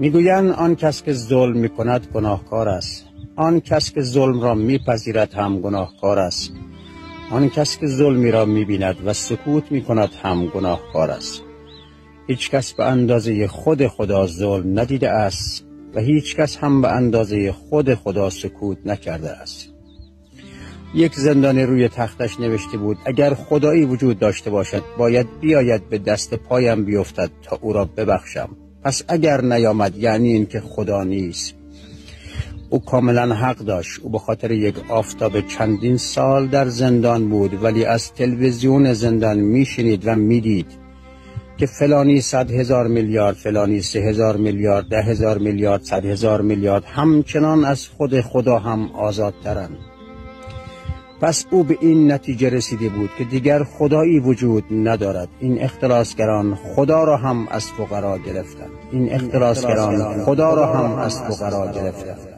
میگویند آن کس که ظلم میکند گناهکار است، آن کس که ظلم را میپذیرد هم گناهکار است، آن کس که ظلمی را میبیند و سکوت میکند هم گناهکار است. هیچ کس به اندازه خود خدا ظلم ندیده است و هیچ کس هم به اندازه خود خدا سکوت نکرده است. یک زندانی روی تختش نوشته بود اگر خدایی وجود داشته باشد باید بیاید به دست پایم بیفتد تا او را ببخشم، پس اگر نیامد یعنی اینکه خدا نیست. او کاملا حق داشت. او به خاطر یک آفتاب چندین سال در زندان بود، ولی از تلویزیون زندان میشنید و میدید که فلانی 100,000 میلیارد، فلانی 3,000 میلیارد، 10,000 میلیارد، 100,000 میلیارد، همچنان از خود خدا هم آزادترند. پس او به این نتیجه رسیده بود که دیگر خدایی وجود ندارد. این اختلاسگران خدا را هم از فقرا گرفتند. این اختلاسگران خدا را هم از فقرا گرفتند.